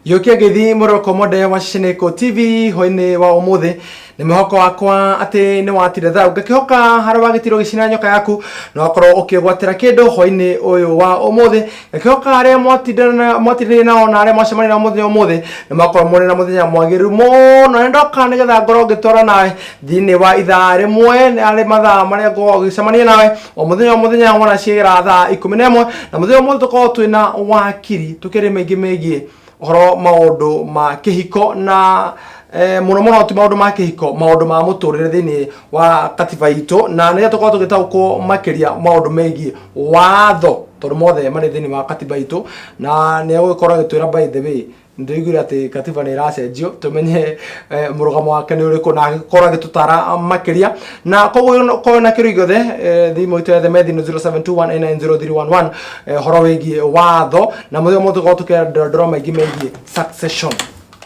Yokia ngeithi mũroko monde wa Shineko TV hwainĩ wa ũmũthĩ. Nĩ mwĩhoko wakwa atĩ nĩ watire thau, ngakĩhoka harĩa wagĩtirwo gĩcina nyoka yaku no wakorwo ũkĩgwatĩra kĩndũ hwainĩ ũyũ wa ũmũthĩ. Ngakĩhoka arĩa mwatindanĩire nao na arĩa mwacemania nao mũthenya ũmũthĩ nĩ mwakorwo mũrĩ na mũthenya mwagĩrĩru mũno. Nĩ ndoka nĩgetha ngorwo ngĩtwara nawe thĩinĩ wa ithaa rĩmwe arĩ mathaa marĩa ngorwo ngĩcemania nawe o mũthenya o mũthenya wona ciagĩra thaa 11. Na mũthenya ũmũthĩ tũkorwo twĩna wakiri tũkĩrĩ maingĩ megiĩ ũhoro maũndũ ma kĩhiko na mũno mũno ti maũndũ ma kĩhiko, maũndũ ma mũtũrĩre thĩinĩ wa katiba itũ, na nĩgetha tũkorwo tũgĩtaũkwo makĩria maũndũ megiĩ watho tondũ mothe marĩ thĩinĩ wa katiba itũ. Na nĩ egũgĩkorwo agĩtwĩra, by the way, nĩtũiguire atĩ katiba nĩ ĩracenjio, tũmenye mũrũgamo wake nĩ ũrĩkũ na agĩkorwo agĩtũtara makĩria. Na koguo korwo na kĩũria gĩothe, thimũ itũ ya themethi nĩ 0721890311, ũhoro wĩgiĩ watho. Na mũthenya ũmwe tũkorwo tũkĩandorandora maingĩ megiĩ succession.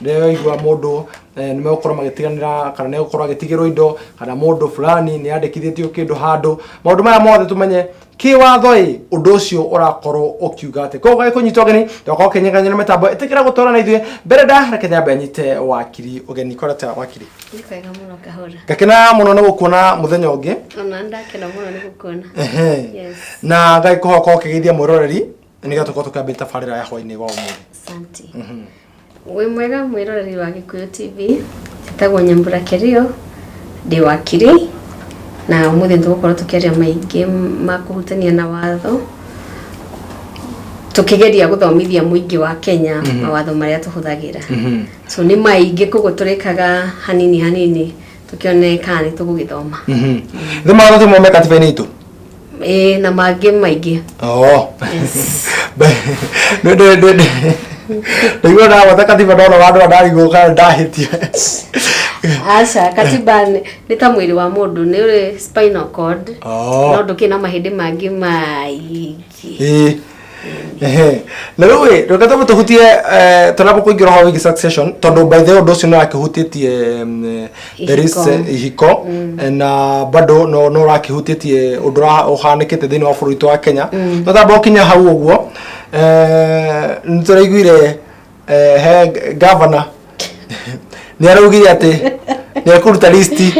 Ndĩraigua mũndũ nĩ megũkorwo magĩtiganĩra kana nĩ egũkorwo agĩtigĩrwo indo kana mũndũ fulani nĩ andĩkithĩtio kĩndũ handũ. Maũndũ maya mothe tũmenye kĩwatho ĩ ũndũ ũcio ũrakorwo ũkiuga atĩ. Koguo gagĩkũnyita ũgeni, ndũgakorwo ũkĩnyeganyega na mĩtambo, ĩtĩkĩra gũtwara na ithuĩ. Mbere nda reke nyambe nyite wakiri ũgeni. Koreta wakiri? Nĩ kwega mũno, Kahũra. Ngakena mũno nĩ gũkuona mũthenya ũngĩ. Ona ndakena mũno nĩ gũkuona. Yes. Na ngagĩkũhoya ũkorwo ũkĩgeithia mwĩroreri nĩgetha tũkorwo tũkĩambĩrĩria tabarĩra ya hwainĩ wa ũmũthĩ. Asante. Wĩ mwega mwĩroreri wa Gĩkũyũ TV. Njĩtagwo Nyambura Kerio, ndĩ wakiri na ũmũthĩ nĩtũgũkorwo tũkĩaria maingĩ ma kũhutania na watho, tũkĩgeria gũthomithia mũingĩ wa Kenya mawatho marĩa tũhũthagĩra. So nĩ maingĩ, koguo tũrĩkaga hanini hanini tũkĩone kana nĩ tũgũgĩthoma. Thĩ mawatho timo me katiba-inĩ itũ? Ĩĩ, na mangĩ maingĩ. Oh. Yes. Ndaigua ndagwata katiba ndona vandũ ndarigwo kana ndahĩtia. Aca, katiba nĩ ta mwĩrĩ wa mũndũ, nĩ ũrĩ spinal cord Oh. no ndũkĩrĩ na mahĩndĩ mangĩ maingĩ. Ĩĩ. Ehe. Na rĩu ĩ reke twambe tũhutie tũnamba kũingĩra ũhoro wĩgiĩ succession, tondũ by the way ũndũ ũcio nĩ ũrakĩhutĩtie there is Ihiko. Ihiko na bado no ũrakĩhutĩtie ũndũ ũhanĩkĩte thĩinĩ wa bũrũri witũ wa Kenya. No tamba ũkinya hau ũguo, nĩ tũraiguire he governor nĩ araugire atĩ nĩ ekũruta listi.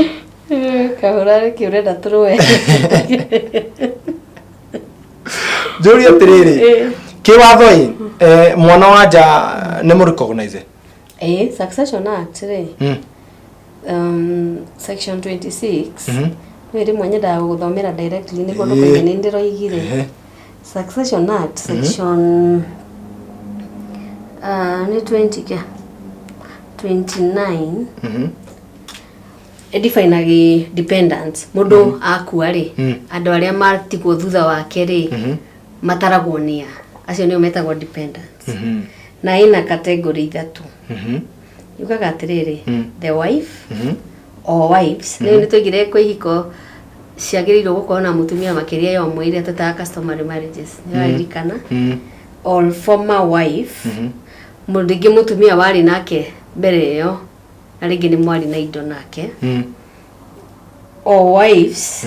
Kahũra, rĩkĩ ũrenda tũrũe? Njũrie atĩrĩrĩ, kĩwatho ĩ mwana wa nja nĩ mũ recognize? Ĩĩ, Succession Act rĩ, section 26. Nĩ rĩmwe nyendaga gũgũthomera directly nĩguo ndũkoige nĩ ndĩroigire. Succession Act section nĩ 20 ke 29 ĩdefinagi dependents. Mũndũ akua rĩ, andũ arĩa matigwo thutha wake rĩ, mataragwo nĩa? Acio nĩo metagwo dependents. Na ĩna category ithatũ. Yugaga atĩrĩrĩ, the wife or wives. Nĩ twaigire kwĩ ihiko ciagĩrĩirwo gũkorwo na mũtumia makĩria ya ũmwe, iria twĩtaga customary marriages, nĩ ũraririkana? Or former wife, mũndũ rĩngĩ mũtumia warĩ nake mbere ĩyo na rĩngĩ nĩ mwarĩ na indo nake, or wives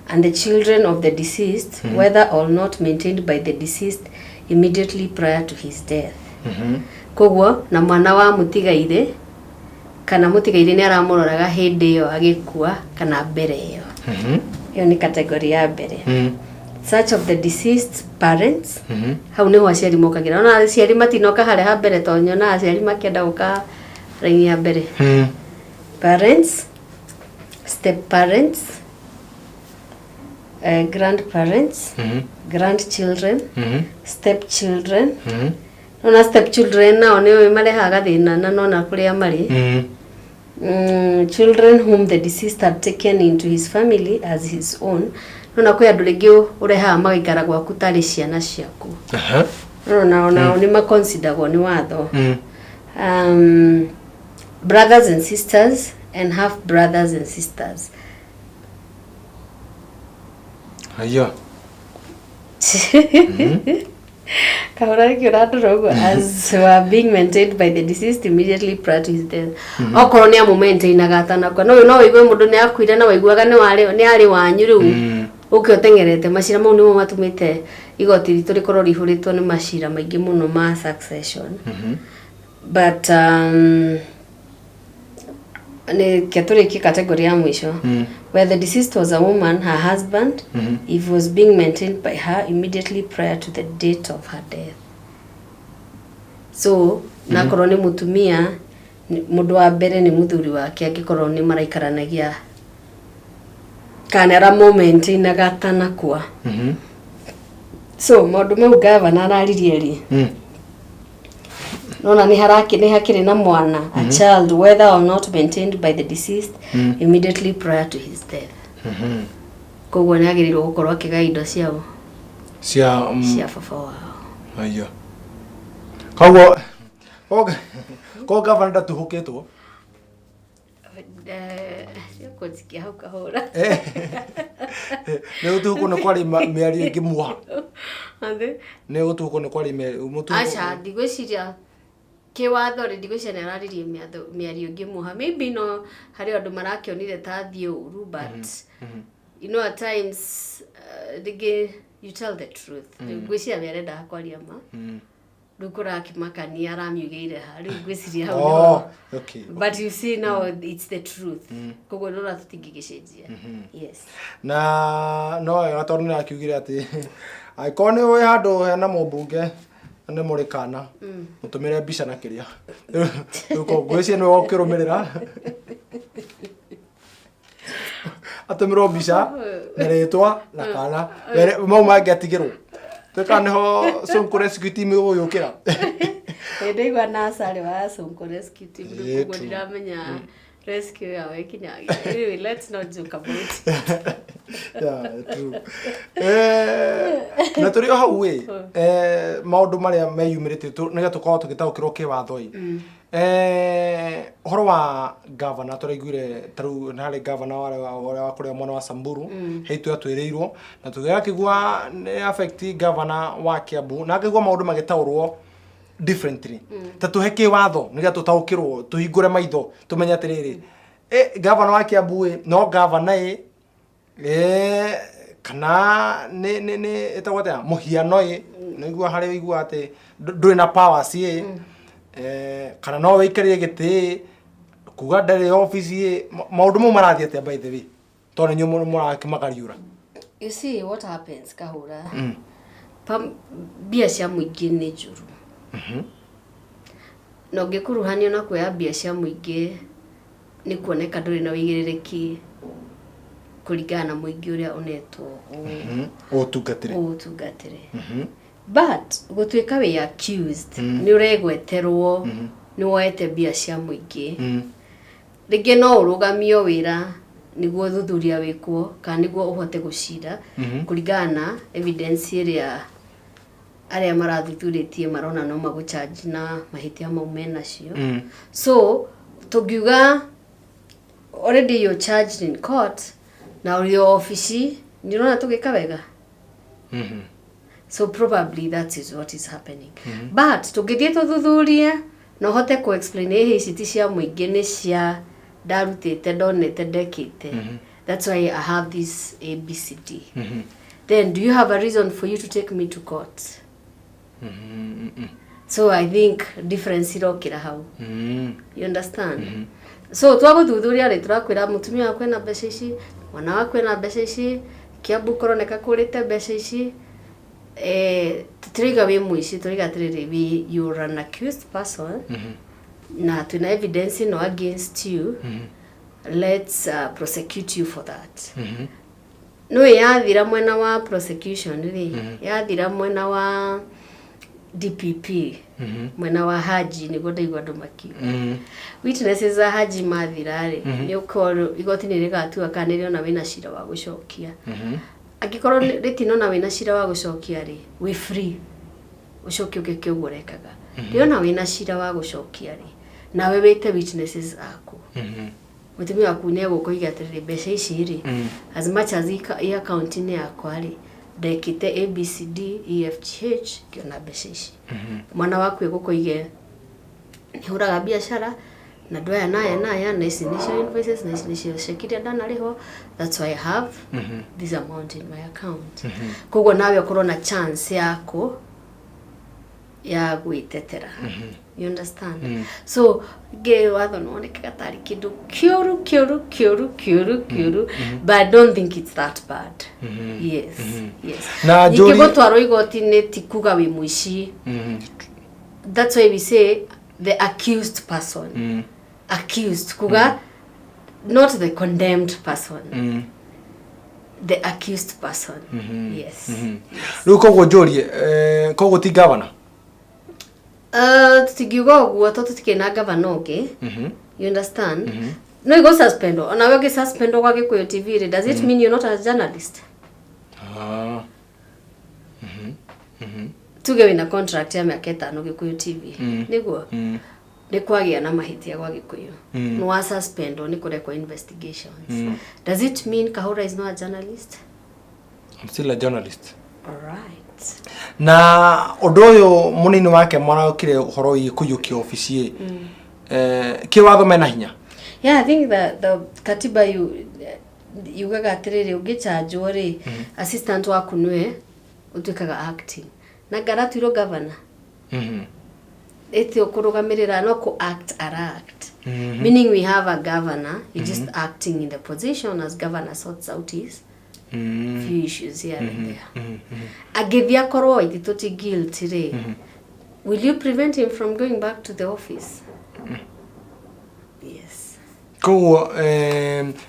and the children of the deceased, whether or not maintained by the deceased immediately prior to his death. Koguo na mwana wa mũtigairĩ kana mũtigairĩ nĩ aramũroraga hĩndĩ ĩyo agĩkua kana mbere ĩyo. Ĩyo nĩ category ya mbere. Such of the deceased parents, hau nĩho aciari mokagĩra. Ona aciari matinoka harĩa ha mbere, tondũ nyonaga aciari makĩenda gũka raini ya mbere. Parents, step parents, grandparents, grandchildren, step children. Ona step children nao nĩ marehaga thĩna na nona kũrĩa marĩ. Children whom the deceased had taken into his family as his own. Nona kwĩ andũ rĩngĩ ũrehaga magaikara gwaku tarĩ ciana ciaku. Nona onao nĩ maconsideragwo nĩ watho. Brothers and sisters and half brothers and sisters. Haya. Kahũra nĩkĩ ũrandora ũguo? As were being maintained by the deceased immediately prior to his death. Okorwo nĩ amũmaintainaga atanakua, no no wĩigue mũndũ nĩ akuire na waiguaga nĩ warĩ nĩ arĩ wanyu, rĩu ũke ũteng'erete macira mau. Nĩmo matũmĩte igoti ritũ rĩkorwo rĩihũrĩtwo nĩ macira maingĩ mũno ma succession. But nĩ ke tũrĩkie category ya mũico, where the deceased was a woman, her husband, if was being maintained by her immediately prior to the date of her death. So nakorwo nĩ mũtumia, mũndũ wa mbere nĩ mũthuri wake, angĩkorwo nĩ maraikaranagia kana nĩ aramũmaintainaga atanakua. So maũndũ mau gavana araririe rĩ, nona nĩ haraki nĩ hakĩrĩ na mwana, a child, whether or not maintained by the deceased immediately prior to his death. Koguo nĩ agĩrĩirwo gũkorwo akĩgaya indo ciao, cia cia baba wao. Aiyo, koguo koguo gavana ndatuhũkĩtwo. Kũnjikia hau, kahũra. Nĩ gũtuhũkwo nĩ kwarĩ mĩario ĩngĩ muoha. Athĩ. Nĩ gũtuhũkwo nĩ kwarĩ mĩario mũtuhũko. Aca, ndigwĩciria kĩwatho rĩ, ndigwĩciria nĩ araririe mĩario ĩngĩ muoha. Maybe no harĩ andũ marakĩonire ta thiĩ ũru, but you know, at times rĩngĩ you tell the truth. Rĩu ngwĩciria we arendaga kwaria ma, rĩu kũrakĩmakania aramiugĩire ha, rĩu ngwĩciria hau Oh, okay. But you see, now it's the truth, koguo nora tũtingĩgĩcenjia, yes. Na no wega tondũ nĩ akiugire atĩ angĩkorwo nĩ wĩ handũ hena mũmbunge na nĩ mũrĩ kana, mũtũmĩre mbica na kĩrĩa. Rĩu ngwĩciria nĩwe ũkĩrũmĩrĩra, atũmĩrwo mbica na rĩtwa na kana. Mau mangĩ atigĩrwo twĩka nĩho Sonko Rescue Team ĩgũgĩũkĩra. Ndaigua nasarĩ wa Sonko Rescue Team. Ĩĩ, koguo true. Ndiramenya rescue yao ĩkinyagia. Anyway, let's not joke about it. Yeah, true. Na tũrĩ o hau ĩ, maũndũ marĩa meyumĩrĩtie nĩgetha tũkorwo tũgĩtaũkĩrwo kĩwatho ĩ, ũhoro wa gavana tũraiguire ta rĩu nĩ harĩ gavana warĩ ũrĩa wa kũrĩa mwena wa Samburu, he itua twĩrĩirwo na tũgĩakĩgua nĩ affect gavana wa Kiambu, na akĩgua maũndũ magĩtaũrwo differently. Ta tũhe kĩwatho nĩgetha tũtaũkĩrwo, tũhingũre maitho, tũmenye atĩrĩrĩ, gavana wa Kiambu ĩ no gavana ĩ, kana nĩ ĩtagwo atĩa, mũhiano ĩ, nĩguo harĩa ũigua atĩ ndũrĩ na powers ĩ, kana no wĩikarĩre gĩtĩ ĩ, kuga ndarĩ office ĩ, maũndũ mau marathiĩ atĩa, by the way, tondũ nĩ inyuĩ mũrakĩmagariũra? You see what happens, kahũra, mbia cia mũingĩ nĩ njũru, na ũngĩkuruhanio na kuoya mbia cia mũingĩ, nĩ kuoneka ndũrĩ na ũigĩrĩrĩki kũringana na mũingĩ ũrĩa ũnetwo ũtungatĩre. Ũũtungatĩre. But gũtuĩka wĩ accused, nĩ ũregweterwo nĩ woete mbia cia mũingĩ, rĩngĩ no ũrũgamio wĩra nĩguo thuthuria wĩkwo, kana nĩguo ũhote gũcira kũringana na evidence ĩrĩa arĩa marathuthurĩtie marona no magũcharge na mahĩtia mau menacio. So tũngiuga already you're charged in court na ũrĩ o obici, nĩ ũrona tũgĩka wega. So probably that is what is happening. But tũngĩthiĩ tũthuthurie na ũhote kũ explain, ĩhĩ, ici ti cia mũingĩ, nĩ cia ndarutĩte, ndonete, ndekĩte, that's why I have this ABCD, then do you have a reason for you to take me to court? So I think difference irokĩra hau. You understand? So twagũthuthuria rĩ, tũrakwĩra mũtumia waku ena mbeca ici, mwana waku ena mbeca ici, Kiambu kũroneka kũrĩte mbeca ici. Tũtirauga wĩ mũici, tũrauga atĩrĩrĩ, you're an accused person na twĩna evidence ĩno against you, let's prosecute you for that. Nĩũĩ yathira mwena wa prosecution rĩ, yathira mwena wa DPP, mwena wa Haji, nĩguo ndaigua andũ makiuga, witnesses a Haji mathira rĩ, nĩ ũkorwo igoti nĩ rĩgatua kana nĩ rĩona wĩna cira wa gũcokia. Angĩkorwo rĩtinona wĩna cira wa gũcokia rĩ, wĩ free ũcoke ũgĩke ũguo ũrekaga. Rĩona wĩna cira wa gũcokia rĩ, nawe wĩte witnesses aku, mũtumia waku nĩ egũka oige atĩrĩrĩ, mbeca ici rĩ, as much as i account-inĩ yakwa rĩ, Ndekĩte A B C D E F G H, ngĩona mbeca ici. Mwana waku ĩgũkũige hũraga biacara na andũ aya na aya na aya, na ici nĩcio invoices, na ici nĩcio ceki iria ndanarĩhwo. That's why I have this amount in my account. Koguo nawe ũkorwo na chance yaku ya gwĩtetera, you understand? So ngĩ watho nĩ wonekaga tarĩ kĩndũ kĩũru kĩũru kĩũru kĩũru kĩũru, but I don't think it's that bad. Yes. Na Ningĩ gũtwarwo igoti-inĩ ti kuga wĩ mũici. That's why we say the accused person. Accused kuga not the condemned person, the accused person. Yes. Rĩu koguo njũrie, koguo ti gavana? Tũtingiuga ũguo tondũ tũtikĩrĩ na gavana ũngĩ, you understand? No igũ suspend, onawe ũngĩ suspend gwa Gĩkũyũ TV rĩ, does it mean you're not a journalist? Ah. Tuge wĩna contract ya mĩaka 5 Gĩkũyũ TV, nĩguo nĩ kwagĩa na mahĩtia gwa Gĩkũyũ, nĩ wa suspendwo, nĩ kũrekwo investigations, does it mean Kahura is not a journalist? I'm still a journalist. Alright. Na ũndũ ũyũ mũnini wake marokire ũhoro wĩgiĩ kũiyũkia obici ĩ, kĩwatho mena hinya? Yeah, I think the katiba yugaga atĩrĩrĩ, ũngĩchanjwo rĩ, assistant waku nĩwe ũtuĩkaga acting na ngaratuirwo governor. Ĩtĩ ũkũrũgamĩrĩra, no kũ act ara act, meaning we have a governor, he just acting in the position as governor sorts out his few issues here and there. Angĩthiĩ akorwo Waititũ ti guilty rĩ, will you prevent him from going back to the office? Yes. Koguo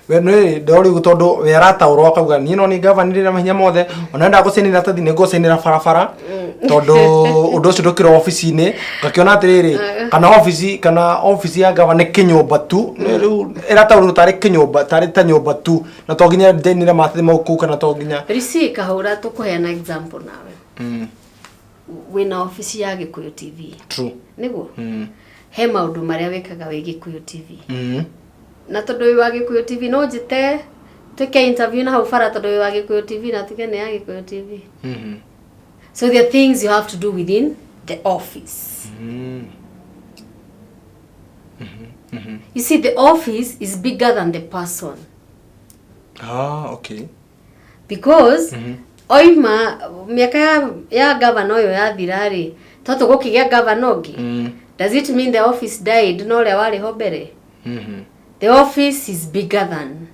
we nĩ ndori tondũ we arataũrwo akauga niĩ no nĩ gavana ndĩ na mahinya mothe, ona enda gũcainĩra iratathi nĩ ngũcainĩra barabara, tondũ ũndũ ũcio ndũkĩrĩ obici-inĩ. Ngakĩona atĩrĩrĩ, kana obici ya gavana nĩ kĩnyũmba tu. Rĩu ĩrataũrwo tarĩ kĩnyũmba, tarĩ ta nyũmba tu, na to nginya njainĩre maratathi mau kũu, kana to nginya. Risi Kahũra, tũkũheana example nawe. Wĩna obici ya Gĩkũyũ TV. True. Nĩguo he maũndũ marĩa wĩkaga wĩ Gĩkũyũ TV, na tondũ wĩ wa Gĩkũyũ TV, no njĩte twĩke interview na hau bara tondũ wĩ wa Gĩkũyũ TV na tuge nĩ ya Gĩkũyũ TV. So there are things you have to do within the office. You see, the office is bigger than the person. Ah, okay. Because oima mĩaka ya gavana ũyũ yathira rĩ, to tũgũkĩgĩa gavana ũngĩ. Does it mean the office died no ũrĩa warĩ ho mbere? The office is bigger than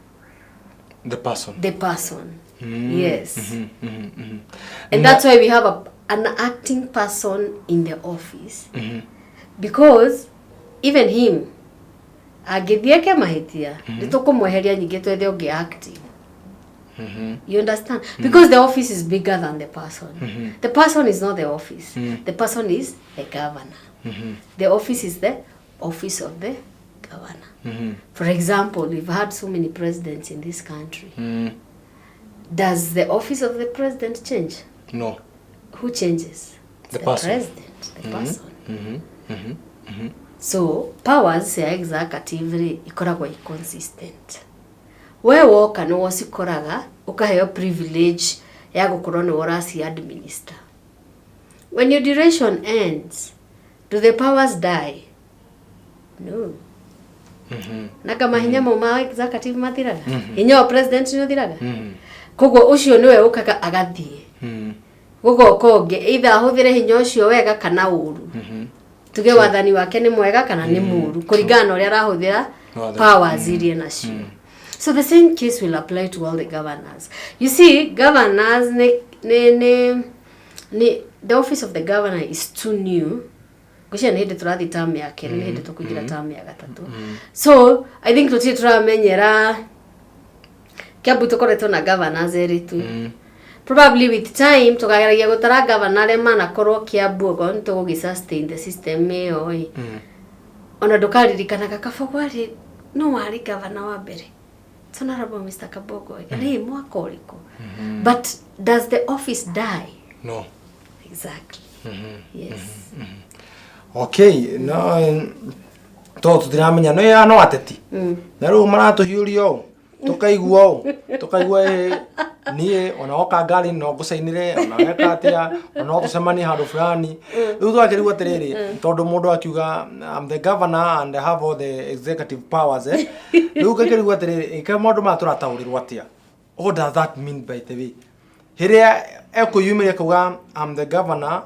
the person. The person, yes. And that's why we have an acting person in the office, because even him angĩthiĩ eke mahĩtia, nĩ tũkũmweheria, nyingĩ twethe ũngĩ acting. You understand? Because the office is bigger than the person. The person is not the office. The person is the governor. The office is the office of the governor. For example, we've had so many presidents in this country. Does the office of the president change? No. Who changes? The person. President, the person. So powers cia executive rĩ, ikoragwo i consistent. We woka nĩ wocikoraga ũkaheo privilege ya gũkorwo nĩwe ũraci administer. When your duration ends, do the powers die? No. Na kama hinya mau ma executive mathiraga, hinya wa president nĩ ũthiraga. Koguo ũcio nĩwe ũkaga agathiĩ, gũgoka ũngĩ, either ahũthĩre hinya ũcio wega kana ũru. Tuge wathani wake nĩ mwega kana nĩ mũru kũringana na ũrĩa arahũthĩra Wathani. powers iria nacio. So the same case will apply to all the governors. You see, governors nĩ the office of the governor is too new. Ngwĩciria nĩ hĩndĩ tũrathiĩ term ya kerĩ, nĩ hĩndĩ tũkũingĩra term ya gatatũ. So I think tũtirĩ tũramenyera. Kiambu tũkoretwo na governors erĩ tu. Probably with time tũkageragia gũtara governor arĩa manakorwo Kiambu, okorwo nĩ tũgũgĩ sustain the system ĩyo ĩ. Ona ndũkaririkanaga Kabogo arĩ no warĩ governor wa mbere. It's Honorable Mr. Kabogo rĩ mwaka ũrĩkũ? But does the office die? No. Exactly, yes. Okay, no to tũtiramenya no ya no ateti na rĩu maratũhiũria ũũ. Tũkaigua ũũ, tũkaigua ĩ niĩ ona woka ngari no ngũcainĩre, ona weka atĩa, ona no tũcemanie handũ fulani. Rĩu twakĩrigwo atĩrĩrĩ, tondũ mũndũ akiuga, "I'm the governor and I have all the executive powers," eh. Rĩu ngakĩrigwo atĩrĩrĩ, ĩka maũndũ maya tũrataũrĩrwo atĩa? What does that mean, by the way? Hĩrĩa ekwĩyumĩria akauga, "I'm the governor,"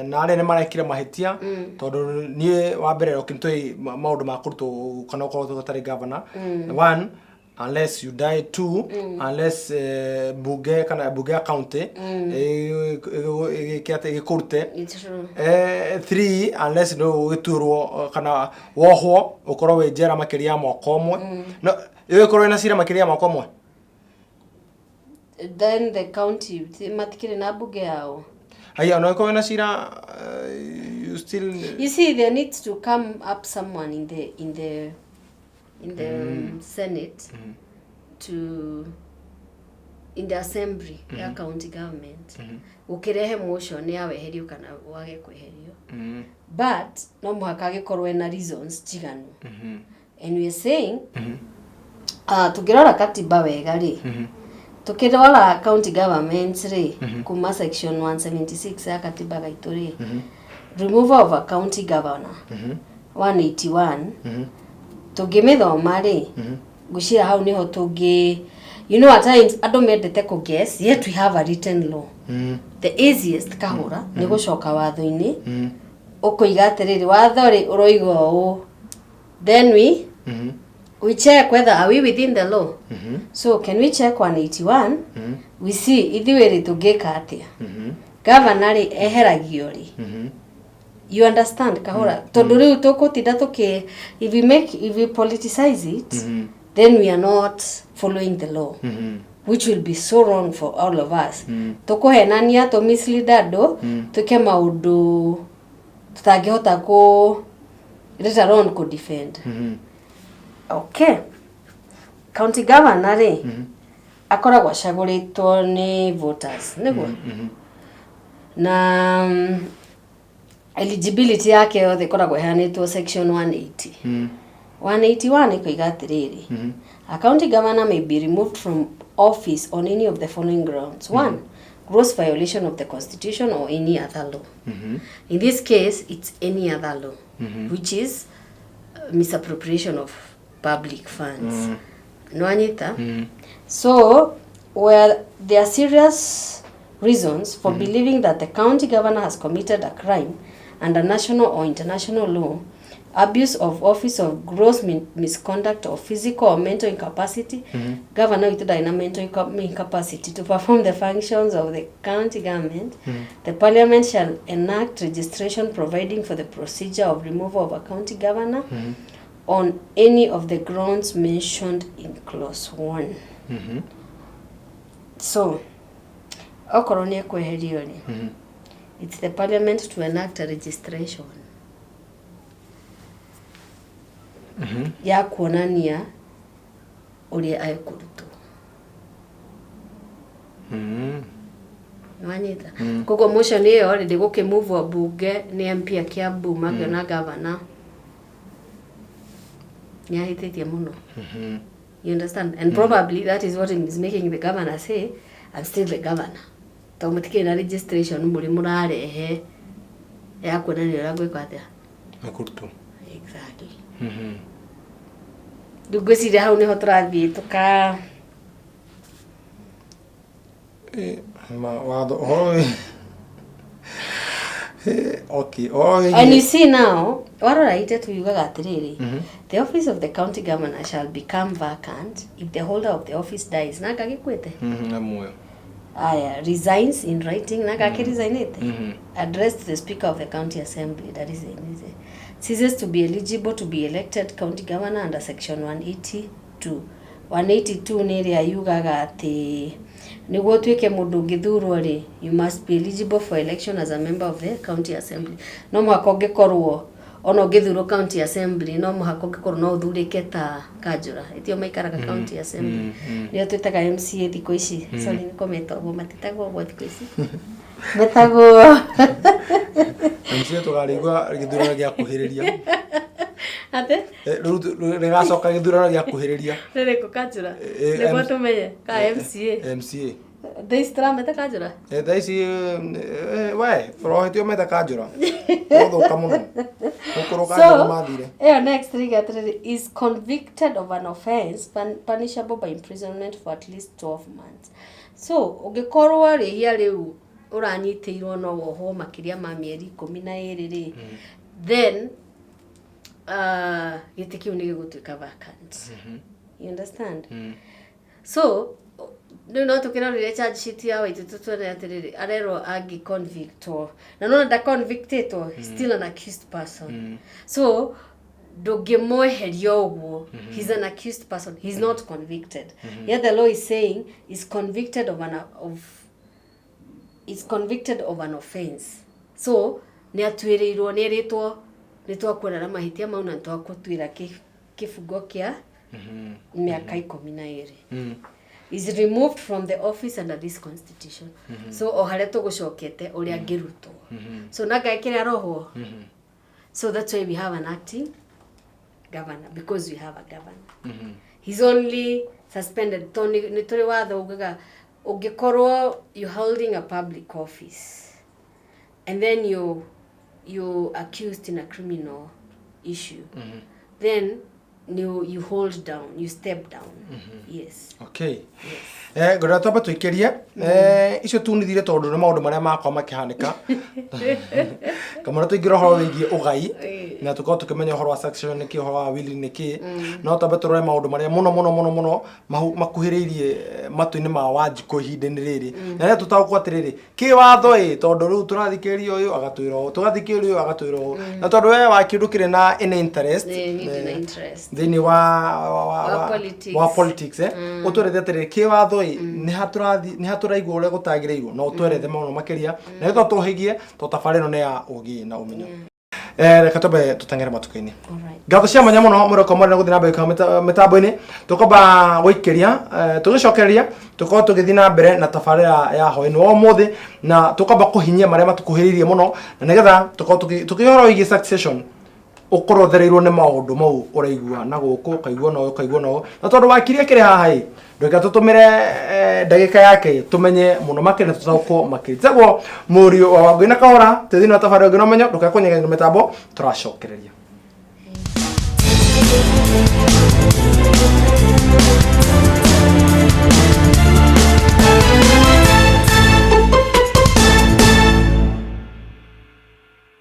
na arĩa nĩ marekire mahĩtia, tondũ niĩ wa mbere okay, nĩtũĩ maũndũ ma kũrutwo kana ũkorwo ũtarĩ governor. One, unless you die. Two, unless bunge kana bunge ya county ĩgĩke atĩ ĩgĩkũrute. It's true. Three, unless nĩ ũgĩtuĩrwo kana wohwo ũkorwo wĩ njera makĩria ya mwaka ũmwe. No ĩgĩkorwo ĩna cira makĩria ya mwaka ũmwe. Then the county matikĩrĩ na bunge yao. Haya, no ĩkorwo ĩna cira, you still You see, there needs to come up someone in the senate to in the assembly ya county government gũkĩrehe motion ya weherio kana wage kweherio, but no mũhaka agĩkorwo ena reasons njiganu. And we are saying, tũngĩrora katiba wega rĩ, tukirora county governments rĩ, kuma section 176 ya katiba gaitũ rĩ, removal of a county governor, 181, tũngĩmĩthoma rĩ, ngwĩciria hau nĩho tũngĩ, at times andũ mendete kũ guess, yet we have a written law. The easiest kahũra nĩ gũcoka watho-inĩ, ũkoiga atĩrĩrĩ, watho rĩ ũroiga ũũ, then we check whether are we within the law. So can we check 181? We see ithuĩ rĩ tũngĩka atĩa, governor rĩ eheragio rĩ. You understand, kahũra, tondũ rĩu tũkũtinda tũkĩ if we politicize it, then we are not following the law, which will be so wrong for all of us. Tũkũhenania, tũ mislead andũ, twĩke maũndũ tũtangĩhota kũ later on kũ defend. Okay, county governor rĩ akoragwo acagũrĩtwo nĩ voters nĩguo, na eligibility yake yothe ĩkoragwo ĩheanĩtwo section 180. 181 ĩkoiga atĩrĩrĩ, a county governor may be removed from office on any of the following grounds. One, gross violation of the constitution or any other law. In this case, it's any other law, which is misappropriation of public funds. Nwanyita? So where there are serious reasons for believing that the county governor has committed a crime under national or international law, abuse of office of gross misconduct or physical or mental incapacity, governor witũ ndarĩ na mental incapacity to perform the functions of the county government, the parliament shall enact legislation providing for the procedure of removal of a county governor on any of the grounds mentioned in clause 1. So okorwo nĩ ekweherio rĩ, it's the parliament to enact a legislation ya kuonania ũrĩa ekũrutwo. Nĩwanyita? Koguo motion ĩyo rĩ, ndĩgũkĩmuvwo mbunge nĩ MP a Kiambu makĩona governor nĩ ahĩtĩtie mũno. You understand? And probably that is what is making the governor say, "I'm still the governor," tondũ mũtikĩrĩ na legislation mũrĩ mũrarehe ya kuonania ũrĩa gwĩkwo atĩa. Ekũrutwo. Exactly. Rĩu ngwĩciria hau nĩho tũrathiĩ tũka Watho ũhoro okay, ũhoro And you see now, warora itetu yugaga atĩrĩrĩ, the office of the county governor shall become vacant if the holder of the office dies, na ngagĩkuĩte. Na muoyo. Aya, resigns in writing, na gakĩresignĩte, addressed to the speaker of the county assembly, that is it, ceases to be eligible to be elected county governor under section 182. 182 nĩ ĩrĩa yugaga atĩ nĩguo ũtuĩke mũndũ ũngĩthurwo rĩ, you must be eligible for election as a member of the county assembly. No mũhaka ũngĩkorwo, ona ũngĩthurwo county assembly, no mũhaka ũngĩkorwo no ũthurĩke ta kanjũra ĩtio maikaraga county assembly, nĩo twĩtaga MCA thikũ ici. Sorry, nĩ kũmeta ũguo, matitagwo ũguo thikũ ici, metagwo MCA. Tũkarĩigua gĩthurano gĩa kuhĩrĩria. Atĩ? Rĩu rĩgacoka gĩthurano gĩakuhĩrĩria. Rĩrĩkũ kanjũra? Eh, Nĩguo tũmenye ka MCA. MCA. Thaa ici tũrameta kanjũra? Thaa ici we ũrohetio meta kanjũra ũthũka mũno gũkũrũ kanjũra mathire. Ĩyo next rĩga atĩrĩrĩ, is convicted of an offense punishable by imprisonment for at least 12 months. So ũngĩkorwo rĩhia rĩu ũranyitĩirwo no wohwo makĩria ma mĩeri 12 rĩ, then gĩtĩ kĩu nĩ gĩgũtuĩka vacant. You understand? So rĩu no tũkĩrorire charge sheet ya Waititu tuone atĩrĩrĩ, arerwo angĩ convictwo na nona nda convictĩtwo, still an accused person. So ndũngĩmweheria ũguo. He's an accused person, he's not convicted yet. The law is saying is convicted of an of is convicted of an offense, so nĩ atuĩrĩirwo, nĩ erĩtwo nĩ twakuona na mahĩtia mau na nĩ twakũtuĩra kĩbungo kĩa mĩaka 12, is removed from the office under this constitution. So o harĩa tũgũcokete ũrĩa angĩrutwo, so na ngai kĩrĩa arohwo. So that's why we have an acting governor, because we have a governor, he's only suspended, tondũ nĩ tũrĩ watho ugaga ũngĩkorwo you holding a public office and then you accused in a criminal issue, then you hold down, you step down, yes. Okay, ngorera twambe tũikĩrie icio tunithire tondũ nĩ maũndũ marĩa makwa makĩhanĩka kamũra tũingĩra ũhoro wĩgiĩ ũgai na tũkorwo tũkĩmenya ũhoro wa succession nĩ kĩ, ũhoro wa will nĩ kĩ. No twambe tũrore maũndũ marĩa mũno mũno mũno mũno makuhĩrĩirie matũ-inĩ ma Wanjikũ ihinda-inĩ rĩrĩ, na rĩrĩa tũtaũkwo atĩrĩrĩ kĩwatho ĩ, tondũ rĩu tũrathikĩrĩria ũyũ agatwĩra ũũ, tũgathikĩrĩria ũyũ agatwĩra ũũ, na tondũ we wa kĩndũ kĩrĩ na any interest Niĩ ndĩ na interest thĩinĩ wa Wa politics. Wa politics, ũtwerethe atĩrĩrĩ kĩwatho ĩ, nĩ ha tũraigua ũrĩa gũtagĩrĩirwo, na ũtwerethe mũno makĩria na nĩtho tũhĩgie to tabarĩra ĩno nĩ ya ũgĩ na ũmenyo. Reke twambe tũteng'ere matukũ-inĩ. Alright. Ngatho cia mwanya mũno mũroko mwena gũthiĩ na mbere kwa mĩtambo-inĩ tũkwamba gũikĩria, tũgĩcokereria tũkorwo tũgĩthiĩ na mbere na tabarĩra ya hwaĩ-inĩ wa ũmũthĩ, na tũkwamba kũhinyia marĩa matũkuhĩrĩirie mũno na nĩgetha tũkorwo tũkĩ ũhoro wĩgiĩ succession ũkorwo ũthereirwo nĩ maũndũ mau ũraigua na gũkũ ũkaigua na ũyũ ũkaigua na ũyũ, na tondũ wakiri akĩrĩ haha ĩ, ndũka tũtũmĩre ndagĩka yake tũmenye mũno makĩria na tũtaũkwo makĩria. Tagwo mũriũ wa Wangũi na Kahora twĩ thĩinĩ wa tabarĩra ũngĩ na ũmenyo. Ndũkae kũnyeganyega mĩtambo, tũracokereria.